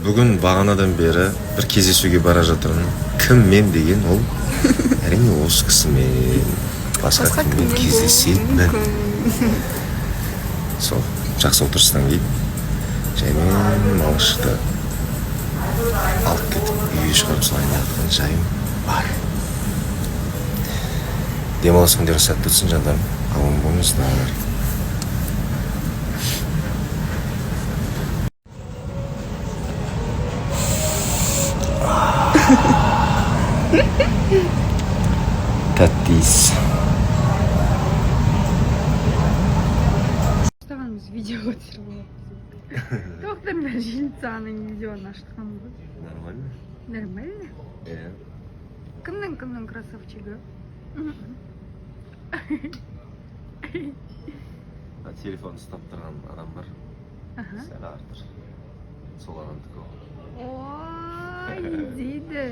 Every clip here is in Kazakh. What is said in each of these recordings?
Бүгін бағанадан бері бір кездесуге бара жатырмын. Кіммен деген ол, әрине, осы кісімен. Басқа Басқа кіммен кіммен болуы кездесемін? мүмкін? Сол жақсы отырыстан кейін жаймен малышты алып кетіп, үйге шығарып салайын деп жатқан жайым бар. Демалыс күндері сәтті өтсін, жандарым, аман болыңыздар. Тәтті иіс. Ұстағанымыз видеоға түсіріп алыппыз. Тоқтармен жильцаның видеоны ашқан ғой. Нормально. Нормально. Иә. Кімнің кроссовчигі? Телефон ұстап тұрған адам бар. Сәл артыр, сол адамдікі ол. Ой, дейді.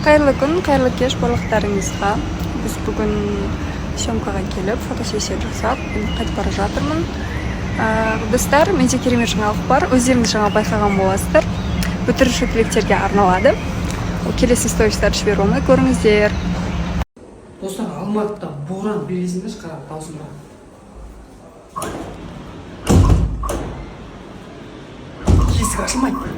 Қайырлы күн, қайырлы кеш барлықтарыңызға! Біз бүгін съемкаға келіп, фотосессия жасап, енді қайтып бара жатырмын. Достар, менде керемет жаңалық бар. Өздеріңіз жаңа байқаған боласыздар, бітіруші түлектерге арналады ол. Келесі стористарды жіберіп алмай көріңіздер. Достар, Алматыда боран, бересіңдерші, қарап даусымда. Есік ашылмайды.